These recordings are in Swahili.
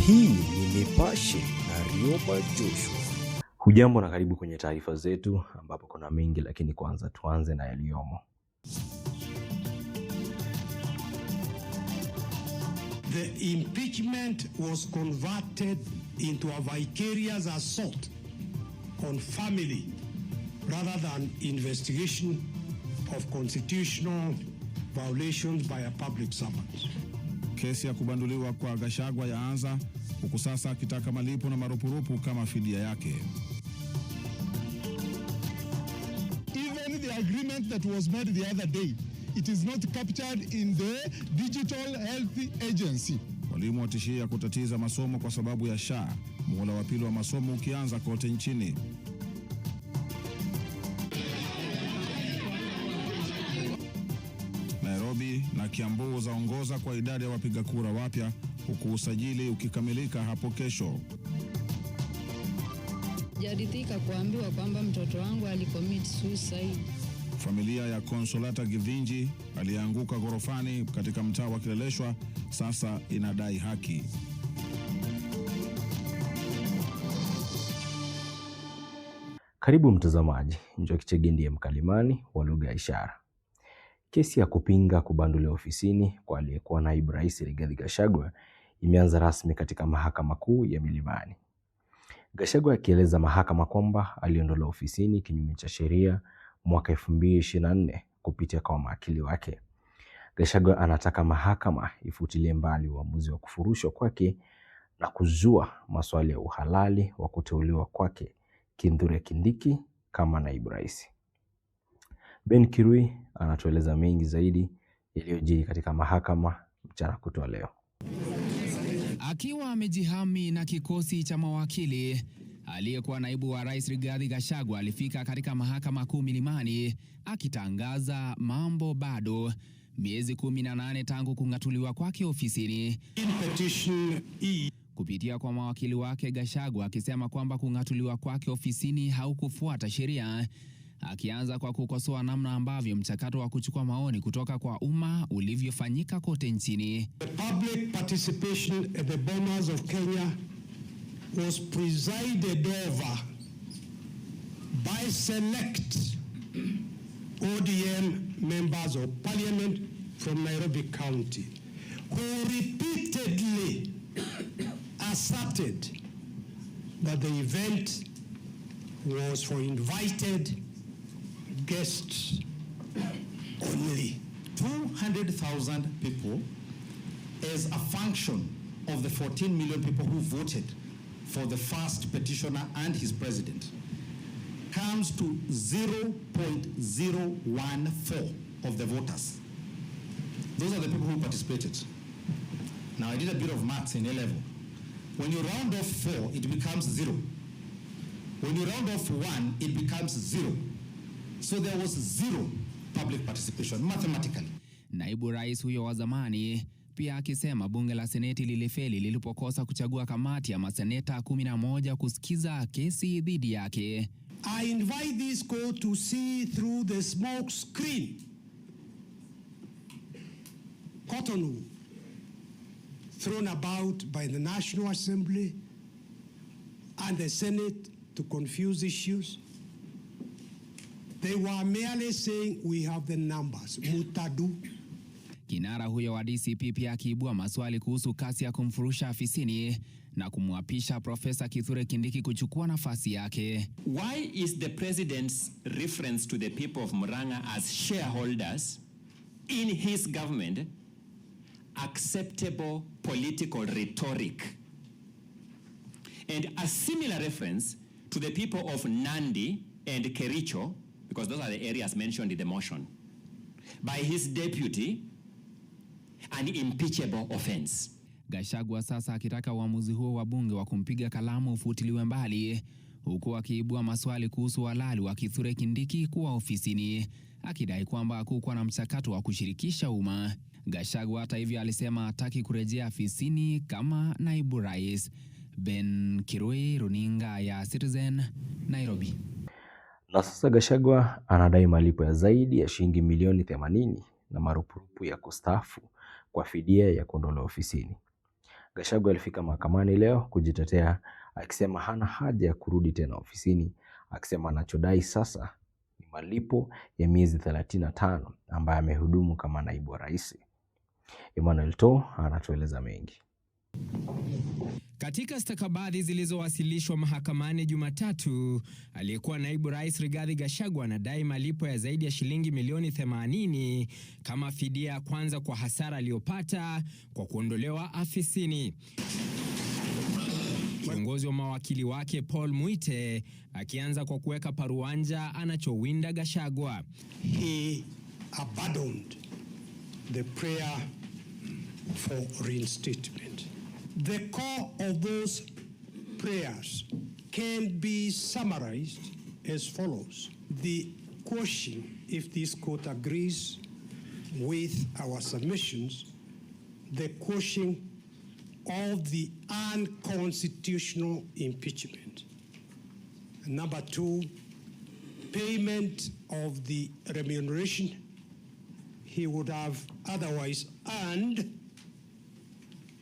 Hii ni Nipashe na Rioba Joshua. Hujambo na karibu kwenye taarifa zetu ambapo kuna mengi, lakini kwanza tuanze na yaliyomo. The impeachment was converted into a vicarious assault on family rather than investigation of constitutional violations by a public servant. Kesi ya kubanduliwa kwa Gachagua yaanza huku sasa akitaka malipo na marupurupu kama fidia yake. Even the agreement that was made the other day, it is not captured in the Digital Health Agency. Walimu watishia kutatiza masomo kwa sababu ya SHA, muhula wa pili wa masomo ukianza kote nchini. Nairobi na Kiambu zaongoza kwa idadi ya wapiga kura wapya huku usajili ukikamilika hapo kesho. Jaridhika kuambiwa kwamba mtoto wangu alicommit suicide. Familia ya Consolata Githinji aliyeanguka ghorofani katika mtaa wa Kileleshwa sasa inadai haki. Karibu mtazamaji, Njoki Chege ndiye mkalimani wa lugha ya ishara. Kesi ya kupinga kubanduliwa ofisini kwa aliyekuwa naibu rais Rigathi Gachagua imeanza rasmi katika mahakama kuu ya Milimani. Gachagua akieleza mahakama kwamba aliondolewa ofisini kinyume cha sheria mwaka 2024 kupitia kwa mawakili wake. Gachagua anataka mahakama ifutilie mbali uamuzi wa kufurushwa kwake na kuzua maswali ya uhalali wa kuteuliwa kwake Kithure Kindiki kama naibu rais. Ben Kirui anatueleza mengi zaidi yaliyojiri katika mahakama mchana kutwa leo. Akiwa amejihami na kikosi cha mawakili, aliyekuwa naibu wa rais Rigathi Gachagua alifika katika mahakama kuu Milimani akitangaza mambo bado, miezi 18 tangu kung'atuliwa kwake ofisini. In petition E Kupitia kwa mawakili wake, Gachagua akisema kwamba kung'atuliwa kwake ofisini haukufuata sheria, akianza kwa kukosoa namna ambavyo mchakato wa kuchukua maoni kutoka kwa umma ulivyofanyika kote nchini. The public participation at the Bomas of Kenya was presided over by select ODM members of parliament from Nairobi County who repeatedly asserted that the event was for invited guests only. 200,000 people as a function of the 14 million people who voted for the first petitioner and his president comes to 0.014 of the voters. Those are the people who participated. Now, I did a bit of maths in A level. When you round off 4, it becomes 0. When you round off 1, it becomes 0. So there was zero public participation mathematically. Naibu rais huyo wa zamani pia akisema bunge la seneti lilifeli lilipokosa kuchagua kamati ya maseneta 11 kusikiza kesi dhidi yake. I invite this court to see through the smoke screen cotton wool thrown about by the National Assembly and the Senate to confuse issues. They were merely saying we have the numbers. Mutadu. Kinara huyo wa DCP pia akiibua maswali kuhusu kasi ya kumfurusha afisini na kumwapisha Profesa Kithure Kindiki kuchukua nafasi yake. Why is the president's reference to the people of Murang'a as shareholders in his government acceptable political rhetoric? And a similar reference to the people of Nandi and Kericho, because those are the areas mentioned in the motion, by his deputy, an impeachable offense. Gachagua sasa akitaka uamuzi huo wa bunge wa kumpiga kalamu ufutiliwe mbali, huku akiibua maswali kuhusu uhalali wa Kithure Kindiki kuwa ofisini, akidai kwamba hakukuwa na mchakato wa kushirikisha umma. Gachagua hata hivyo alisema hataki kurejea afisini kama naibu rais. Ben Kirui, runinga ya Citizen, Nairobi. Na sasa Gachagua anadai malipo ya zaidi ya shilingi milioni 80 na marupurupu ya kustaafu kwa fidia ya kuondolewa ofisini. Gachagua alifika mahakamani leo kujitetea akisema hana haja ya kurudi tena ofisini, akisema anachodai sasa ni malipo ya miezi 35 ambayo amehudumu kama naibu wa rais. Emmanuel To anatueleza mengi. Katika stakabadhi zilizowasilishwa mahakamani Jumatatu, aliyekuwa naibu rais Rigathi Gachagua anadai malipo ya zaidi ya shilingi milioni 80 kama fidia ya kwanza kwa hasara aliyopata kwa kuondolewa afisini. Kiongozi wa mawakili wake Paul Muite akianza kwa kuweka paruanja anachowinda Gachagua. He abandoned the prayer for reinstatement. The core of those prayers can be summarized as follows. The quashing, if this court agrees with our submissions, the quashing of the unconstitutional impeachment. Number two, payment of the remuneration he would have otherwise earned,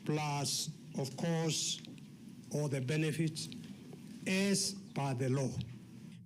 plus, of course, all the benefits as per the law.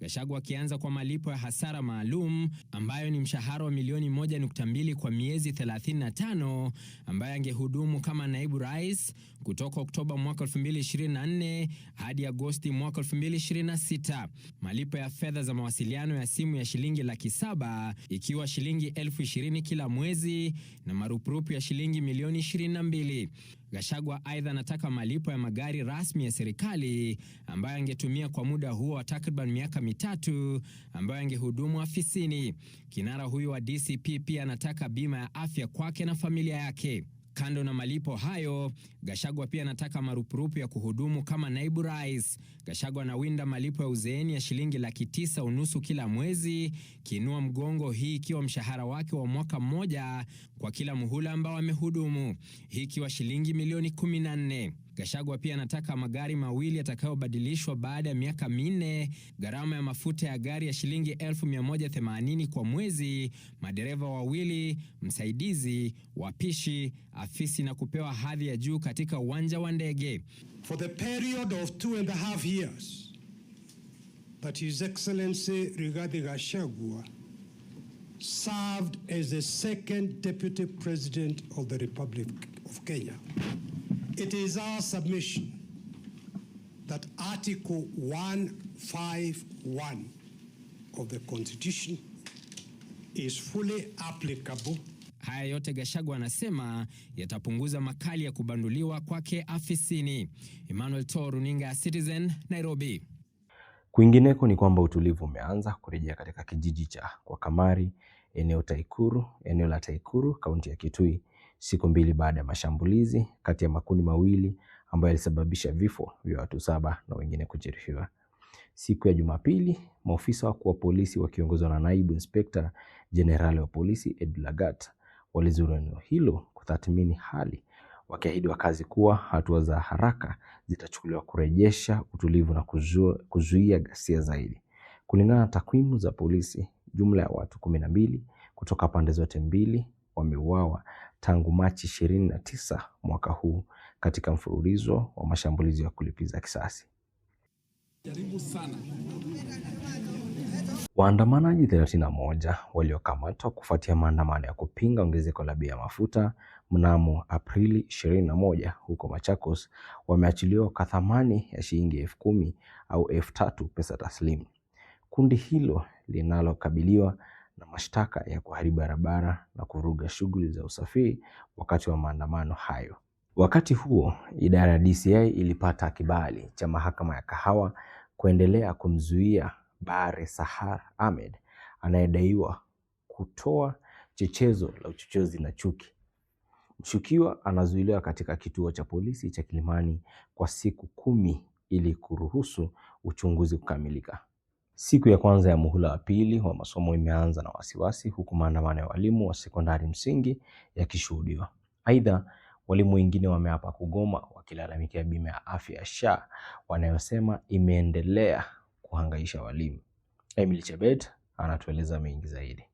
Gachagua akianza kwa malipo ya hasara maalum ambayo ni mshahara wa milioni 1.2 kwa miezi 35 ambayo angehudumu kama naibu rais kutoka Oktoba mwaka 2024 hadi Agosti mwaka 2026. Malipo ya fedha za mawasiliano ya simu ya shilingi 700,000 ikiwa shilingi 20,000 kila mwezi na marupurupu ya shilingi milioni 22. Gachagua aidha anataka malipo ya magari rasmi ya serikali ambayo angetumia kwa muda huo wa takriban miaka 3 ambayo angehudumu afisini. Kinara huyu wa DCP pia anataka bima ya afya kwake na familia yake. Kando na malipo hayo, Gachagua pia anataka marupurupu ya kuhudumu kama naibu rais. Gachagua anawinda malipo ya uzeeni ya shilingi 950,000 kila mwezi, kiinua mgongo hii ikiwa mshahara wake wa mwaka mmoja kwa kila muhula ambao amehudumu, hii ikiwa shilingi milioni 14. Gachagua pia anataka magari mawili yatakayobadilishwa baada ya miaka 4, gharama ya mafuta ya gari ya shilingi 1,180 kwa mwezi, madereva wawili, msaidizi, wapishi, afisi na kupewa hadhi ya juu katika uwanja wa ndege. For the period of 2.5 years that His Excellency Rigathi Gachagua served as the second Deputy President of the Republic of Kenya, it is our submission that Article 151 of the Constitution is fully applicable. Haya yote Gachagua anasema yatapunguza makali ya kubanduliwa kwake afisini. Emmanuel To, runinga ya Citizen, Nairobi. Kwingineko ni kwamba utulivu umeanza kurejea katika kijiji cha Kwakamari, eneo la Taikuru, kaunti ya Kitui, siku mbili baada ya mashambulizi kati ya makundi mawili ambayo yalisababisha vifo vya watu 7 na wengine kujeruhiwa. Siku ya Jumapili, maofisa wakuu wa polisi wakiongozwa na naibu inspekta jenerali wa polisi Ed Lagat walizuru eneo hilo kutathmini hali, wakiahidi wakazi kuwa hatua za haraka zitachukuliwa kurejesha utulivu na kuzuia ghasia zaidi. Kulingana na takwimu za polisi, jumla ya watu 12 kutoka pande zote mbili wameuawa tangu Machi 29 mwaka huu katika mfululizo wa mashambulizi ya kulipiza kisasi. Waandamanaji 31 waliokamatwa kufuatia maandamano ya kupinga ongezeko la bei ya mafuta mnamo Aprili 21 huko Machakos wameachiliwa kwa thamani ya shilingi 10,000 au 3,000 pesa taslimu. Kundi hilo linalokabiliwa na mashtaka ya kuharibu barabara na kuvuruga shughuli za usafiri wakati wa maandamano hayo. Wakati huo, idara ya DCI ilipata kibali cha mahakama ya Kahawa kuendelea kumzuia Bare Sahar Ahmed anayedaiwa kutoa chechezo la uchochezi na chuki. Mshukiwa anazuiliwa katika kituo cha polisi cha Kilimani kwa siku 10 ili kuruhusu uchunguzi kukamilika. Siku ya kwanza ya muhula wa pili wa masomo imeanza na wasiwasi huku maandamano ya walimu wa sekondari msingi yakishuhudiwa. Aidha, walimu wengine wameapa kugoma wakilalamikia bima ya afya ya SHA wanayosema imeendelea kuhangaisha walimu. Emily Chebet anatueleza mengi zaidi.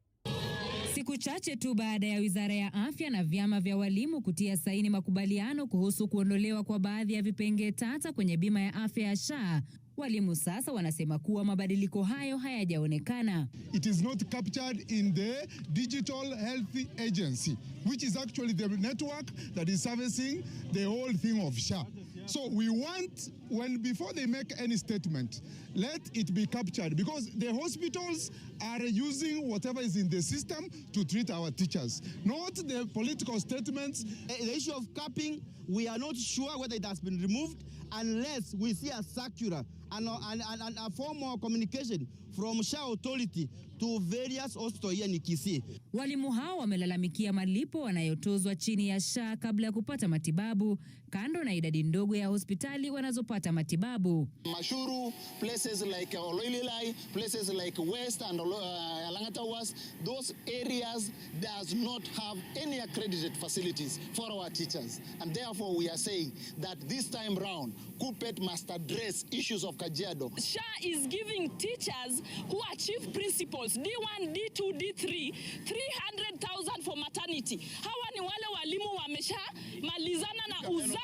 Siku chache tu baada ya Wizara ya Afya na vyama vya walimu kutia saini makubaliano kuhusu kuondolewa kwa baadhi ya vipengee tata kwenye bima ya afya ya SHA, walimu sasa wanasema kuwa mabadiliko hayo hayajaonekana. It is not captured in the Digital Health Agency, which is actually the network that is servicing the whole thing of SHA. So we want, when before they make any statement, let it be captured, because the hospitals are using whatever is in the system to treat our teachers, not the political statements. The issue of capping, we are not sure whether it has been removed unless we see a circular and a formal communication from SHA authority to various hospitals here in Kisii. Walimu hao wamelalamikia malipo wanayotozwa chini ya SHA kabla ya kupata matibabu, kando na idadi ndogo ya hospitali wanazopata matibabu. Mashuru, places like Oloililai, places like West and Langata West, those areas does not have any accredited facilities for our teachers. And therefore we are saying that this time round, KUPPET must address issues of Kajiado. SHA is giving teachers who are chief principals D1, D2, D3 300,000 for maternity. Hawa ni wale walimu wamesha malizana na uzazi.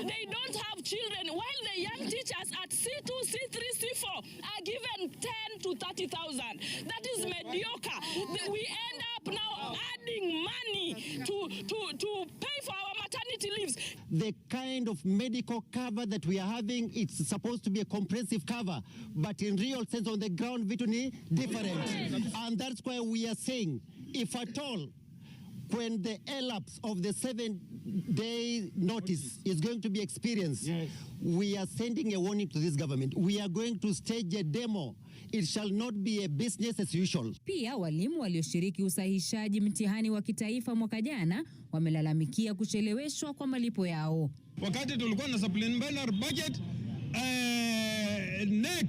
They don't have children, while the young teachers at C2, C3, C4 are given 10 to 30,000. That is mediocre. We end up now adding money to pay for our maternity leaves. The kind of medical cover that we are having, it's supposed to be a comprehensive cover, but in real sense on the ground vitu ni different. And that's why we are saying, if at all, when the elapse of the 7-day notice is going to be experienced, we are sending a warning to this government. We are going to stage a demo. It shall not be a business as usual. Pia walimu walioshiriki usahihishaji mtihani wa kitaifa mwaka jana wamelalamikia kucheleweshwa kwa malipo yao. Wakati tulikuwa na supplementary budget, KNEC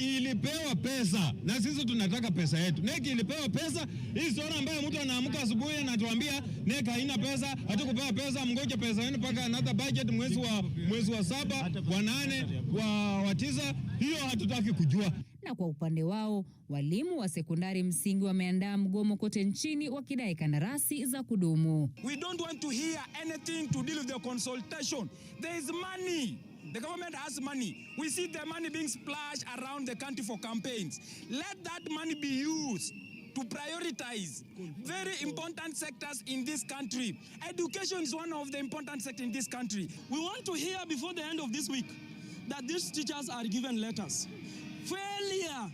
ilipewa pesa na sisi tunataka pesa yetu. KNEC ilipewa pesa. Hii story ambayo mtu anaamka asubuhi anatuambia KNEC haina pesa, hatukupewa pesa, mngoje pesa yenu mpaka another budget mwezi wa 7, wa 8, wa 9, hiyo hatutaki kujua. Na kwa upande wao, walimu wa sekondari msingi wameandaa mgomo kote nchini wakidai kandarasi za kudumu. We don't want to hear anything to deal with the consultation. There is money. The government has money. We see the money being splashed around the country for campaigns. Let that money be used to prioritize very important sectors in this country. Education is one of the important sectors in this country. We want to hear before the end of this week that these teachers are given letters. Failure!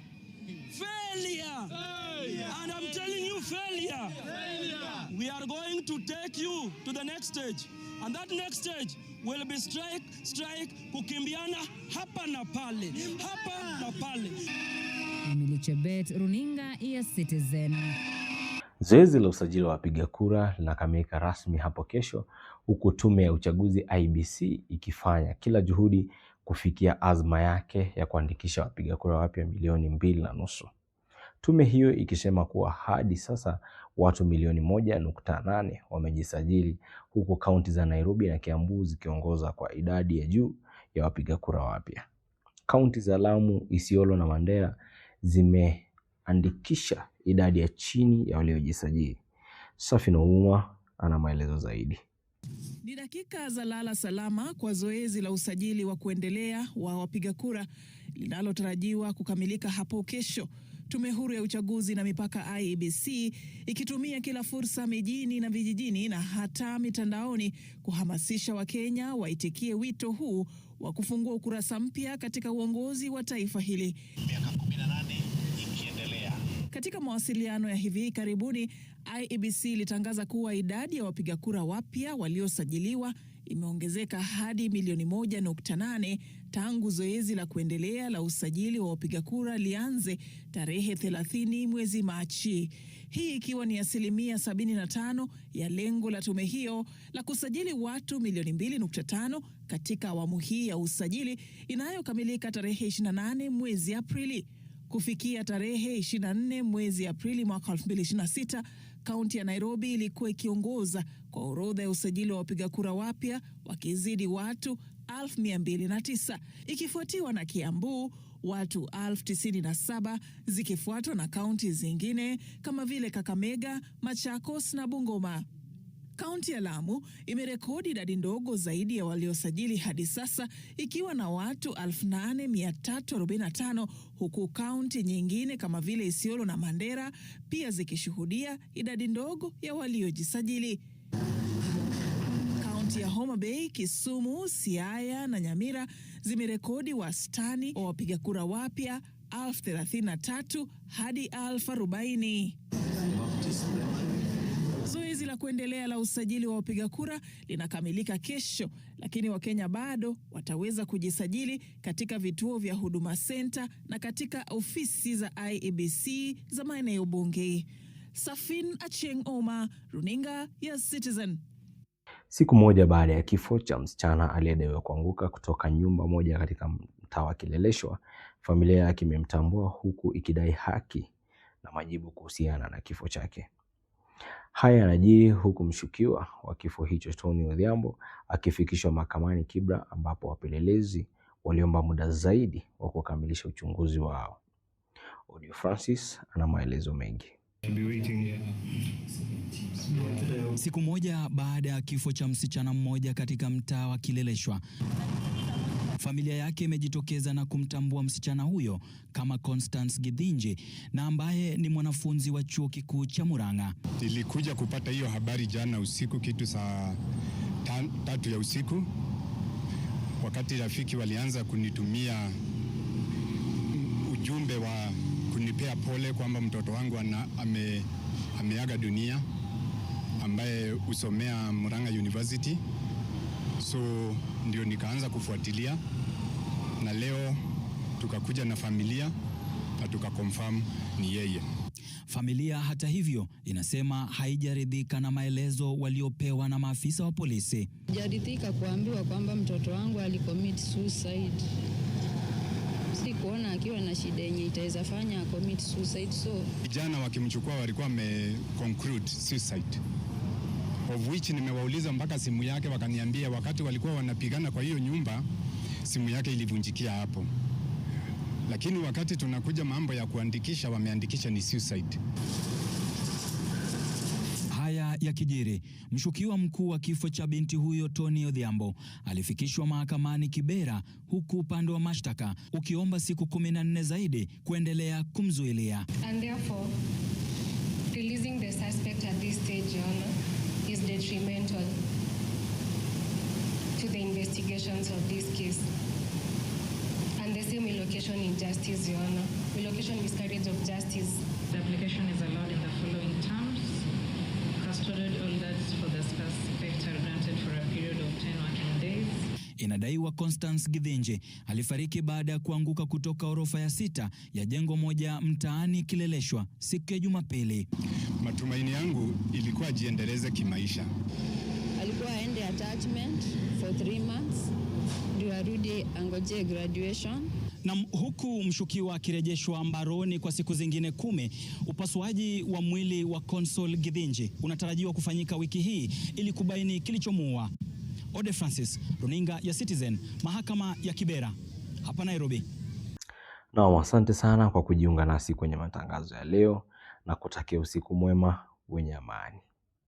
Failure! And I'm telling you, failure! We are going to take you to the next stage. And that next stage will be strike, strike, kukimbiana hapa na pale, hapa na pale. Emily Chebet, Runinga ya Citizen. Zoezi la usajili wa wapiga kura linakamilika rasmi hapo kesho, huku tume ya uchaguzi IEBC ikifanya kila juhudi kufikia azma yake ya kuandikisha wapiga kura wapya milioni 2.5. Tume hiyo ikisema kuwa hadi sasa watu milioni 1.8 wamejisajili, huku kaunti za Nairobi na Kiambu zikiongoza kwa idadi ya juu ya wapiga kura wapya. Kaunti za Lamu, Isiolo na Mandera zimeandikisha idadi ya chini ya waliojisajili. Safina Ouma ana maelezo zaidi. Ni dakika za lala salama kwa zoezi la usajili wa kuendelea wa wapiga kura linalotarajiwa kukamilika hapo kesho. Tume Huru ya Uchaguzi na Mipaka IEBC ikitumia kila fursa mijini na vijijini na hata mitandaoni kuhamasisha Wakenya waitikie wito huu wa kufungua ukurasa mpya katika uongozi wa taifa hili. Miaka 18 ikiendelea. Katika mawasiliano ya hivi karibuni, IEBC ilitangaza kuwa idadi ya wapiga kura wapya waliosajiliwa imeongezeka hadi milioni 1.8 tangu zoezi la kuendelea la usajili wa wapiga kura lianze tarehe 30 mwezi Machi. Hii ikiwa ni asilimia 75 ya lengo la tume hiyo la kusajili watu milioni 2.5 katika awamu hii ya usajili inayokamilika tarehe 28 mwezi Aprili. Kufikia tarehe 24 mwezi Aprili mwaka 2026, kaunti ya Nairobi ilikuwa ikiongoza kwa orodha ya usajili wa wapiga kura wapya wakizidi watu 209,000, ikifuatiwa na Kiambu watu 97,000, zikifuatwa na kaunti zingine kama vile Kakamega, Machakos na Bungoma. Kaunti ya Lamu imerekodi idadi ndogo zaidi ya waliosajili hadi sasa ikiwa na watu 8345 huku kaunti nyingine kama vile Isiolo na Mandera pia zikishuhudia idadi ndogo ya waliojisajili. Kaunti ya Homa Bay, Kisumu, Siaya na Nyamira zimerekodi wastani wa wapiga kura wapya 33,000 hadi 40,000. Zoezi la kuendelea la usajili wa wapiga kura linakamilika kesho, lakini Wakenya bado wataweza kujisajili katika vituo vya Huduma Center na katika ofisi za IEBC za maeneo bunge. Safin Achieng' Oma, Runinga ya Citizen. Siku moja baada ya kifo cha msichana aliyedaiwa kuanguka kutoka nyumba moja katika mtaa wa Kileleshwa, familia yake imemtambua huku ikidai haki na majibu kuhusiana na kifo chake. Haya yanajiri huku mshukiwa wa kifo hicho Tony Odhiambo akifikishwa mahakamani Kibra, ambapo wapelelezi waliomba muda zaidi wa kukamilisha uchunguzi wao. Audio Francis ana maelezo mengi. Siku moja baada ya kifo cha msichana mmoja katika mtaa wa Kileleshwa, familia yake imejitokeza na kumtambua msichana huyo kama Constance Githinji na ambaye ni mwanafunzi wa chuo kikuu cha Murang'a. Nilikuja kupata hiyo habari jana usiku kitu saa 3 ya usiku, wakati rafiki walianza kunitumia ujumbe wa kunipea pole kwamba mtoto wangu ameaga dunia, ambaye husomea Murang'a University. So ndio nikaanza kufuatilia, na leo tukakuja na familia na tukaconfirm ni yeye. Familia hata hivyo inasema haijaridhika na maelezo waliopewa na maafisa wa polisi. Sijaridhika kuambiwa kwamba mtoto wangu alicommit suicide. Sikuona akiwa na shida yenye itaweza fanya commit suicide, so vijana wakimchukua walikuwa wame conclude suicide, of which nimewauliza mpaka simu yake, wakaniambia wakati walikuwa wanapigana kwa hiyo nyumba simu yake ilivunjikia hapo, lakini wakati tunakuja mambo ya kuandikisha wameandikisha ni suicide. Haya yakijiri, mshukiwa mkuu wa kifo cha binti huyo Tony Odhiambo alifikishwa mahakamani Kibera, huku upande wa mashtaka ukiomba siku 14 zaidi kuendelea kumzuilia. And therefore, releasing the suspect at this stage, Your Honor, is detrimental to the investigations of this case. And the same will occasion injustice, Your Honor. Will occasion miscarriage of justice. The application is allowed in the following terms. Custodial orders for the suspect are granted for a period of 10 working days. Inadaiwa Constance Githinji alifariki baada ya kuanguka kutoka orofa ya 6 ya jengo moja mtaani Kileleshwa siku ya Jumapili. Matumaini yangu ilikuwa ajiendeleze kimaisha. Alikuwa aende attachment for 3 months ndio arudi angojee graduation. Na huku mshukiwa akirejeshwa mbaroni kwa siku zingine 10, upasuaji wa mwili wa Consul Githinji unatarajiwa kufanyika wiki hii ili kubaini kilichomuua. Ode Francis, Runinga ya Citizen, mahakama ya Kibera hapa Nairobi. Naam, asante sana kwa kujiunga nasi kwenye matangazo ya leo na kutakia usiku mwema wenye amani.